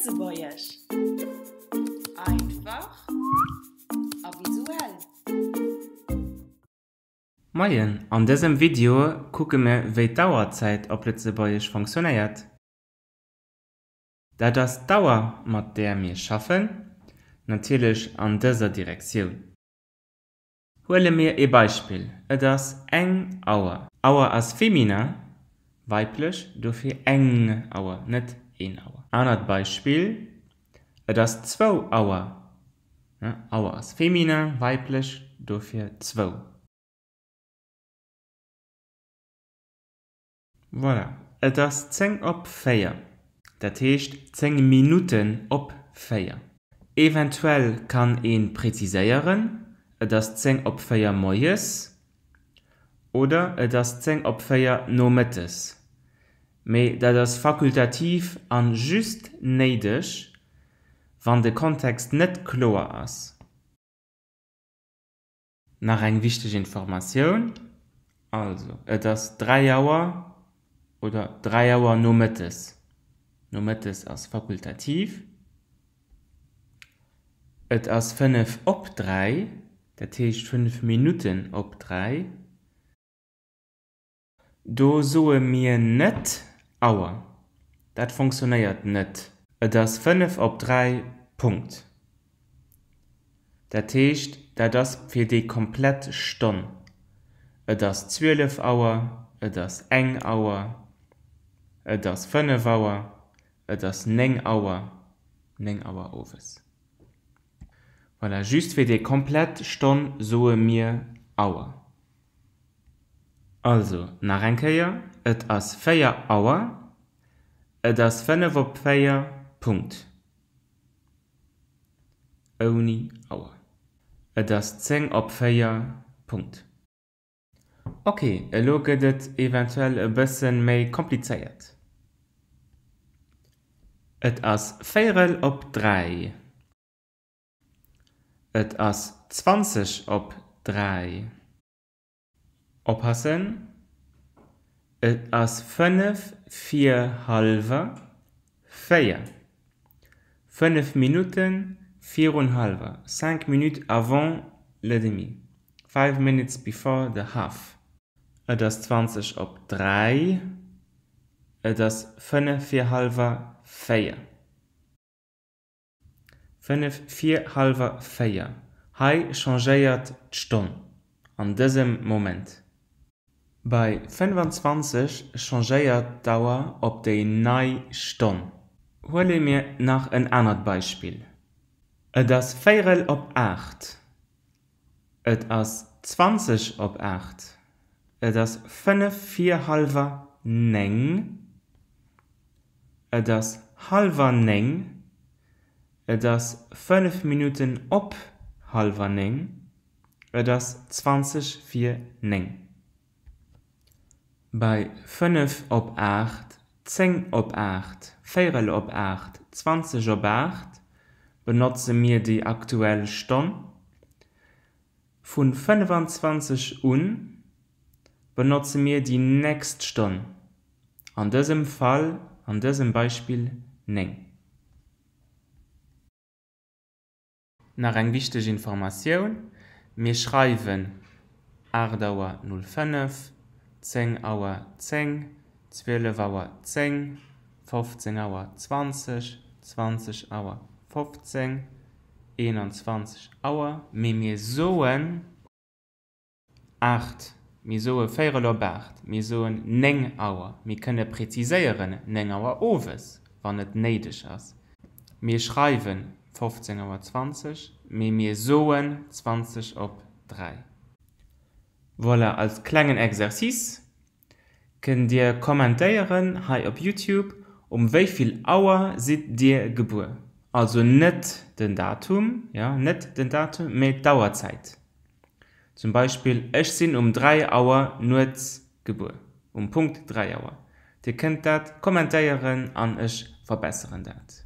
Lëtzebuergesch, Einfach a visuell. Moien, an dësem Video kucke mir wéi d'Auerzäit op Lëtzebuergesch fonctionnéiert. Dat ass d'Auer mat där mir schaffen, natierlech an dëser Direktioun. Huele mir ee Beispill, Et ass eng Auer. Auer ass Feminin, weiblech, dofir eng Auer, net een Auer. Anert Beispill, Et ass zwou Auer. Auer ass Feminin, weiblech, dofir zwou. Voilà, et ass 10 op 4, dat heescht 10 Minutten op 4. Eventuell kann ee preziséieren, et ass 10 op 4 moies oder et ass 10 op 4 nomëttes, mee dat ass fakultativ an just néideg, wann de Kontext net kloer ass. Nach eng wichteg Informatioun, Also, et ass 3 Auer oder 3 Auer nomëttes. Nomëttes ass fakultativ. Et ass 5 op 3, dat heescht 5 Minutten op 3. Do soe mir net Auer. Dat fonctionnéiert net. Et ass 5 op 3, Punkt. Dat heescht, dat ass fir déi komplett Stonn. Et ass 12 Auer, et ass eng Auer, et ass 5 Auer, et ass 9 Auer, 9 Auer owes. Voilà, just fir déi komplett Stonn soe mir Auer. Also, nach eng Kéier, Et ass 4 Auer, et ass 5 op 4, Punkt. Ouni Auer. Et ass 10 op 4, Punkt. Ok, elo gëtt et eventuell e bësse méi komplizéiert. Et ass véierel op 3. Et ass 20 op 3. Oppassen, Et ass 5 vir hallwer 4. 5 Minutte virun hallwer, cinq minutes avant le demi, five minutes before the half. Et ass 20 op 3. Et ass 5 vir hallwer 4. 5 vir hallwer 4. Hei changéiert d'Stonn an dësem Moment. Bei 25 changéiert d'Auer op déi nei Stonn. Huele mir nach en anert Beispill, Et ass véierel op 8. Et ass 20 op 8. Et ass 5 vir hallwer 9. Et ass hallwer 9. Et ass 5 Minutten op hallwer 9. Et ass 20 vir 9. Bei 5 op 8, 10 op 8, véierel op 8, 20 op 8 benotze mir déi aktuell Stonn. Vu 25 un benotze mir déi nächst Stonn, an dësem Fall, an dësem Beispill 9. Nach eng wichteg Informatioun, Mir schreiwen 8 Auer 05, 10 Auer 10, 12 Auer 10, 15 Auer 20, 20 Auer 15, 21 Auer, mee mir soen 8, mir soe véierel op 8, mir soen 9 Auer, mir kënne preziséieren 9 Auer owes, wann et néideg ass, mir schreiwe 15 Auer 20, mee mir soen 20 op 3. Voilà, als klengen Exercice kënnt Dir kommentéieren hei op Youtube, Um wéi vill Auer sidd Dir gebuer? Also net den Datum, jo, net den Datum, mee d'Auerzäit. Zum Beispill, Ech sinn um 3 Auer nuets gebuer, um Punkt 3 Auer. Dir kënnt dat kommentéieren an ech verbesseren dat.